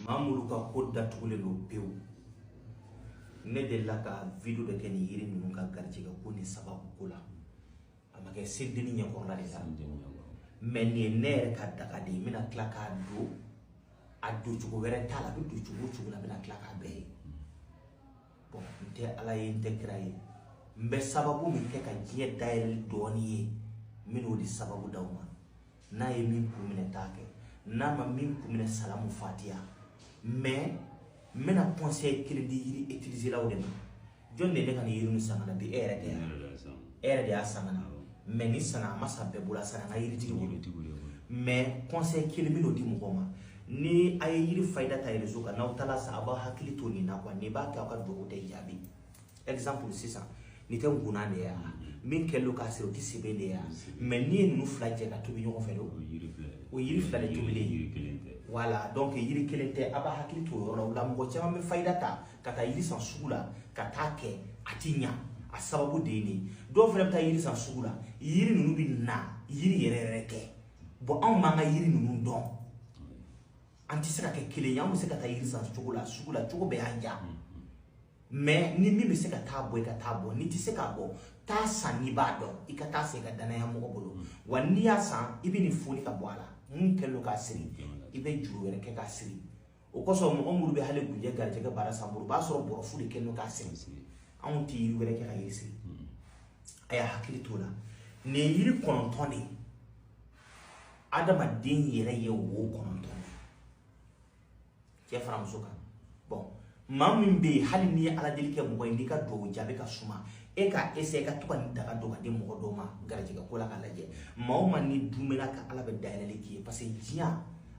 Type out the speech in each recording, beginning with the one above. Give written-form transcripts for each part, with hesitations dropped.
Maa minnu ka ko datugulen don pewu, ne delila ka vidéo dɔ kɛ nin yiri ninnu ka garijɛgɛ ko ni sababu ko la. A ma kɛ selideni ɲɛkɔrɔla de la, mais nin ye ne yɛrɛ ka daga de ye. N bɛna tila k'a don, a don cogo wɛrɛ t'a la, a bɛ don cogo o cogo la, n bɛna tila k'a bɛɛ ye. Bon, n tɛ Ala ye, n tɛ kira ye. N bɛ sababu min kɛ ka diɲɛ dayɛlɛli dɔɔnin ye, n bɛn'o de sababu d'aw ma. N'a ye min kun minɛ, t'a kɛ. N'a ma min kun minɛ, salamu fatiya. Mais n bɛna conseil kelen di yiri utiliser de ma. Jɔn de ye ne ka nin yiri ninnu san ka na bi? E yɛrɛ tɛ yan, e yɛrɛ de y'a san ka na. Mais ni sanna, a ma san bɛɛ bolo, a sanna an ka yiritigi bolo. Mais conseil kelen bɛ n'o di mɔgɔw ma: ni a ye yiri fayida ta réseau kan, n'aw taara san, aw b'aw hakili to nin na quoi. N'i b'a kɛ, aw ka dugawu tɛ jaabi. Exemple, sisan nin tɛ nkunan de ye wa? Min kɛlen don k'a siri, o tɛ sɛbɛn de ye wa? Mais n'i ye ninnu fila jɛ ka tobi ɲɔgɔn fɛ de, o yiri fila de tobilen. Voilà, donc yiri kelen tɛ. A b'a hakili to o yɔrɔ la. O la, mɔgɔ caman bɛ fayida ta ka taa yiri san sugu la ka taa kɛ, a ti ɲa. A sababu de ye nin ye. Dɔw fana bɛ taa yiri san sugu la, yiri ninnu bɛ na, yiri yɛrɛ yɛrɛ tɛ. Bon, anw b'an ka yiri ninnu dɔn, an tɛ se ka kɛ kelen ye. Anw bɛ se ka taa yiri san cogo la sugu la, cogo bɛɛ y'an ja. Mais ni min bɛ se ka taa bɔ, i ka taa bɔ. N'i tɛ se k'a bɔ, taa san. N'i b'a dɔn, i ka taa san i ka danaya mɔgɔ bolo. Wa n'i y'a san, i bɛ nin foni ka bɔ a la. Mun kɛlen don k'a siri, i bɛ juru wɛrɛ kɛ k'a siri. O kosɔn, mɔgɔ minnu bɛ hali gunjɛ garijɛgɛ baara san bolo, o b'a sɔrɔ bɔrɔfu de kɛlen don k'a siri. Anw tɛ yiri wɛrɛ kɛ ka yiri siri. A y'a hakili t'o la. Nin ye yiri 9 de ye. Adamaden yɛrɛ ye wo 9 de ye, cɛ fara muso kan. Bon, maa min bɛ yen, hali n'i ye ala deli kɛ mɔgɔ ye, n'i ka duwawu jaabi ka suma, e ka essayer ka to ka nin daga dɔ ka di mɔgɔ dɔw ma garijɛgɛ ko la, k'a lajɛ. Maa o maa ni dumɛna ka Ala bɛ dayɛlɛli k'i ye, parce que diɲɛ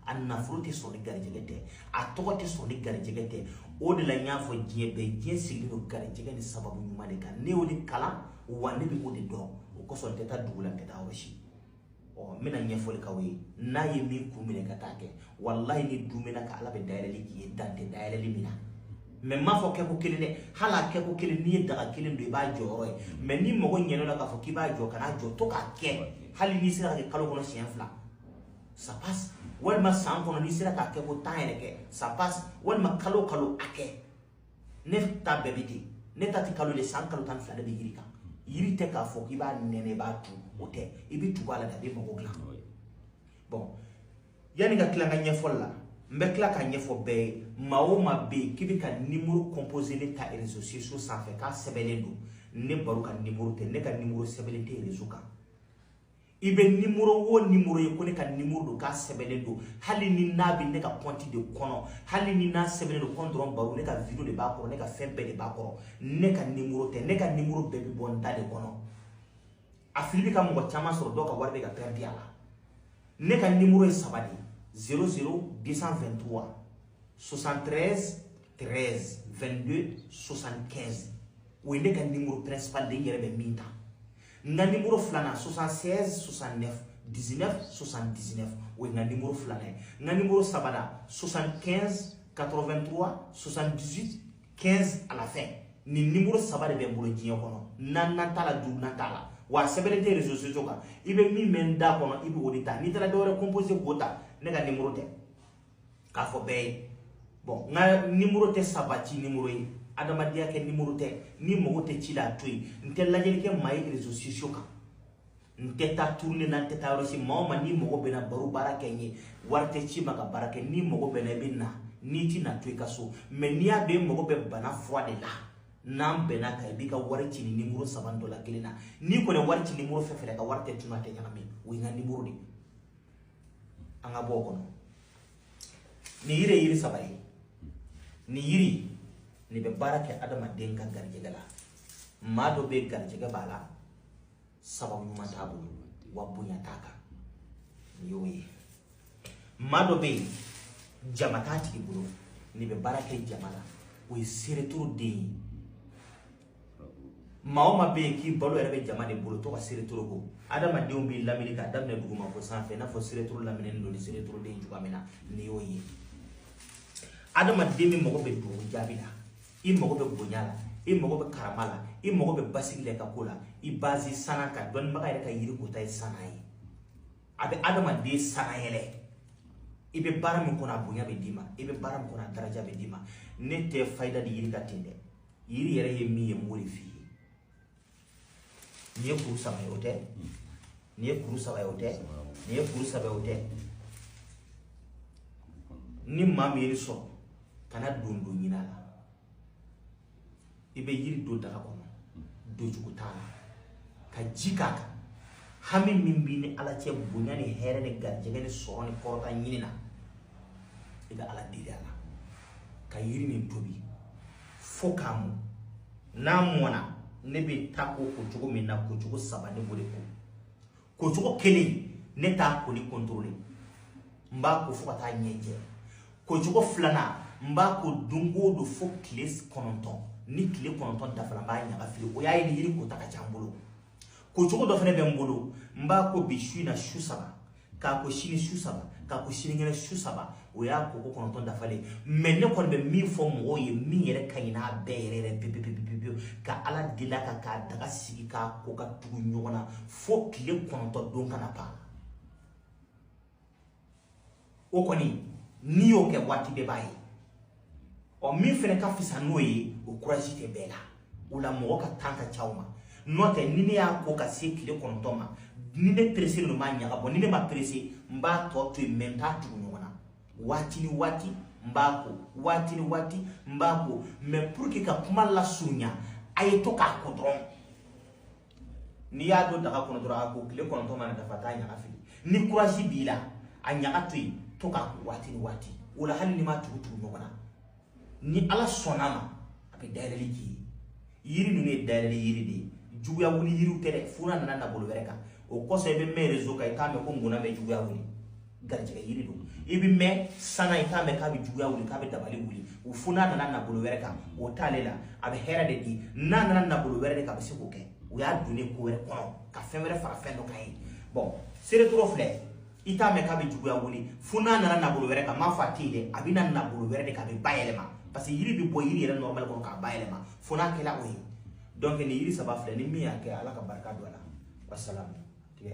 a nafolo tɛ sɔrɔ ni garijɛgɛ tɛ, a tɔgɔ tɛ sɔrɔ ni garijɛgɛ tɛ. O de la n y'a fɔ diɲɛ bɛɛ, diɲɛ sigilen don garijɛgɛ ni sababu ɲuman de kan. Ne y'o de kalan, wa ne bɛ o de dɔn. O kosɔn, n tɛ taa dugu la, n tɛ taa yɔrɔ si. Ɔ, n bɛna ɲɛfɔli k'aw ye. N'a ye min kun minɛ ka taa kɛ, walahi, ni dumɛna ka Ala bɛ dayɛlɛli k'i ye, dan tɛ dayɛlɛli min na. Mais n m'a fɔ kɛko kelen dɛ. Hali a kɛko kelen, n'i ye daga kelen don, i b'a jɔyɔrɔ ye. Mais ni mago ɲɛna la k'a fɔ k'i b'a jɔ, kan'a jɔ, to k'a kɛ. Hali n'i sera ka kɛ kalo kɔnɔ siɲɛ 2, ça passe. Walima san kɔnɔ, n'i sera k'a kɛ ko 10 yɛrɛ kɛ, ça passe. Walima kalo kalo a kɛ. Ne ta bɛɛ bɛ ten. Ne ta tɛ kalo de, san kalo 12 ne bɛ yiri kan. Yiri tɛ k'a fɔ k'i b'a nɛnɛ, i b'a tu, o tɛ. I bɛ tugu a la de, a bɛ mago dilan. Bon, yanni ka tila n ka ɲɛfɔli la, n bɛ tila ka ɲɛfɔ bɛɛ ye. Maa o maa bɛ yen k'i bɛ ka numéro composé ne ta réseaux sociaux sanfɛ k'a sɛbɛnlen don, ne Baro ka numéro tɛ. Ne ka numéro sɛbɛnlen tɛ réseau kan. I bɛ numéro o numéro ye ko ne ka numéro don k'a sɛbɛnlen don, hali ni n'a bɛ ne ka compte de kɔnɔ, hali ni n'a sɛbɛnlen don compte dɔrɔn Baro, ne ka vidéo de b'a kɔrɔ, ne ka fɛn bɛɛ de b'a kɔrɔ, ne ka numéro tɛ. Ne ka numéro bɛɛ bɛ bɔ n da de kɔnɔ. A fili bɛ ka mɔgɔ caman sɔrɔ, dɔw ka wari bɛ ka perdre a la. Ne ka numéro ye saba de ye: 00 223 73 13 22 75. O ye ne ka numéro principal de ye, n yɛrɛ bɛ min ta. N ka numéro filanan, 76 69 19 79, o ye n ka numéro filanan ye. N ka numéro sabanan, 75 83 78 15 à la fin. Nin numéro saba de bɛ n bolo diɲɛ kɔnɔ. Naaninan t'a la, duurunan t'a la. Wa a sɛbɛnnen tɛ réseaux sociaux kan. I bɛ min mɛn n da kɔnɔ, i bɛ o de ta. N'i taara dɔwɛrɛ composé k'o ta, ne ka numéro tɛ, k'a fɔ bɛɛ ye. Bon, n ka numéro tɛ sabati numéro ye, adamadenya kɛ numéro tɛ. Ni mago tɛ ci la, a to yen. N tɛ lajɛli kɛ maa ye réseaux sociaux kan, n tɛ taa tourner na, n tɛ taa yɔrɔ si. Maa o maa n'i mago bɛ na, Baro baara kɛ n ye, wari tɛ ci ma ka baara kɛ. N'i mago bɛ na, i bɛ na. N'i ti na, to i ka so. Mais n'i y'a dɔn i mago bɛ bana fura de la, n'an bɛnna kan, i b'i ka wari ci ni numéro saba dɔ la kelen na. N'i kɔni ye wari ci numéro fɛn fɛn la, i ka wari tɛ tunun, a tɛ ɲagami. O ye n ka numéro de ye. An ka bɔ o kɔnɔ. Nin yiri ye yiri saba ye. Nin yiri nin bɛ baara kɛ adamaden ka garijɛgɛ la. Maa dɔ bɛ yen, garijɛgɛ b'a la, sababu ɲuman t'a bolo, wa bonya t'a kan. Nin y'o ye. Maa dɔ bɛ yen, jama t'a tigi bolo, nin bɛ baara kɛ jama la, o ye seretoro den ye. Maa o maa bɛ yen k'i balo yɛrɛ bɛ jama de bolo, to ka seretoro ko adamadenw b'i lamini k'a daminɛ duguma fo sanfɛ, i n'a fɔ seretoro laminen don ni seretoro den cogoya min na. Nin y'o ye. Adamaden min mago bɛ dugawu jaabi la, i mago bɛ bonya la, i mago bɛ karama la, i mago bɛ basigi la i ka ko la, i bazi sana kan. Dɔnnibaga yɛrɛ ka yiri kota ye sana ye. A bɛ adamaden sana yɛlɛ. I bɛ baara min kɔnɔ a bonya bɛ d'i ma, i bɛ baara min kɔnɔ a daraja bɛ d'i ma. Ne tɛ fayida di yiri ka ten dɛ. Yiri yɛrɛ ye min ye, n b'o de f'i ye. Nin ye kuru 3 ye, o tɛ? Nin ye kuru 3 ye, o tɛ? Nin ye kuru 3 ye, o tɛ? Ni maa min ye nin sɔrɔ, kana don ɲini a la. I bɛ yiri don daga kɔnɔ, doncogo t'a la, ka ji k'a kan. Hami min b'i ni Ala cɛ, bonya ni hɛrɛ ni garijɛgɛ ni sɔrɔ ni kɔrɔta ɲini na, i bɛ Ala deli a la ka yiri nin tobi fo k'a mɔ. N'a mɔna, ne bɛ taa ko cogo min na, kocogo 3 ne b'o de ko. Kocogo 1, ne t'a koli contrôler, n b'a ko fo ka taa ɲɛ jɛ. Kocogo 2nan, n b'a ko don o don fo tile 9. Ni tile 9 dafara, n b'a ɲaga fili. O y'a ye ni yiri kota ka ca n bolo. Kocogo dɔ fana bɛ n bolo, n b'a ko bi su in na su 3, k'a ko sini su 3, k'a ko sinikɛnɛ su 3. O y'a ko 9 dafalen. Mais ne kɔni bɛ min fɔ mɔgɔw ye, min yɛrɛ ka ɲi n'a bɛɛ yɛrɛ yɛrɛ pewu pewu pewu pewu, ka Ala deli a kan k'a daga sigi k'a ko ka tugu ɲɔgɔn na fo tile 9 don kana ban. O kɔni n'i y'o kɛ, waati bɛɛ b'a ye. Ɔ min fana ka fisa n'o ye, o courage tɛ bɛɛ la. O la mɔgɔ ka temps ka ca o ma. N'o tɛ, ni ne y'a ko ka se tile 9 ma, ni ne pressé don, n b'a ɲaga bɔ. Ni ne ma pressé, n b'a tɔ to yen, mais n t'a tugu ɲɔgɔn na. Waati ni waati n b'a ko, waati ni waati n b'a ko. Mais pour que ka kuma lasurunya, a ye to k'a ko dɔrɔn. N'i y'a don daga kɔnɔ dɔrɔn, a ko tile 9 mana dafa, t'a ɲaga fili. Ni courage b'i la, a ɲaga to yen, to k'a ko waati ni waati. O la hali n'i ma tugu tugu ɲɔgɔn na, ni Ala sɔnna ma, a bɛ dayɛlɛli k'i ye. Yiri ninnu ye dayɛlɛli yiri de ye. Juguya wuli yiriw tɛ dɛ, fo n'a nana nabolo wɛrɛ kan. O kɔsɔn i bɛ mɛn réseau kan, i t'a mɛn ko ngɔnɔ bɛ juguya wuli, garijɛgɛ yiri don. I bɛ mɛn sanna, i t'a mɛn k'a bɛ juguya wuli, k'a bɛ dabali wuli. O fo n'a nana nabolo wɛrɛ kan, o t'ale la. A bɛ hɛrɛ de di. N'a nana nabolo wɛrɛ de kan, a bɛ se k'o kɛ. O y'a donnen ko wɛrɛ kɔnɔ, ka fɛn wɛrɛ fara fɛn dɔ kan ye. Bon, seretoro filɛ, i t'a mɛn k'a bɛ juguya wuli, fo n'a nana nabolo wɛrɛ kan. N m'a fɔ a tɛ yen dɛ, a bɛ na nabolo wɛrɛ de kan, a bɛ bayɛlɛma. Parce que yiri bɛ bɔ yiri yɛrɛ normal kɔnɔ k'a bayɛlɛma, fo n'a kɛla o ye. Donc nin yiri 3 filɛ, ni min y'a kɛ, Ala ka barika don a la. Wasalamu. Tigɛ.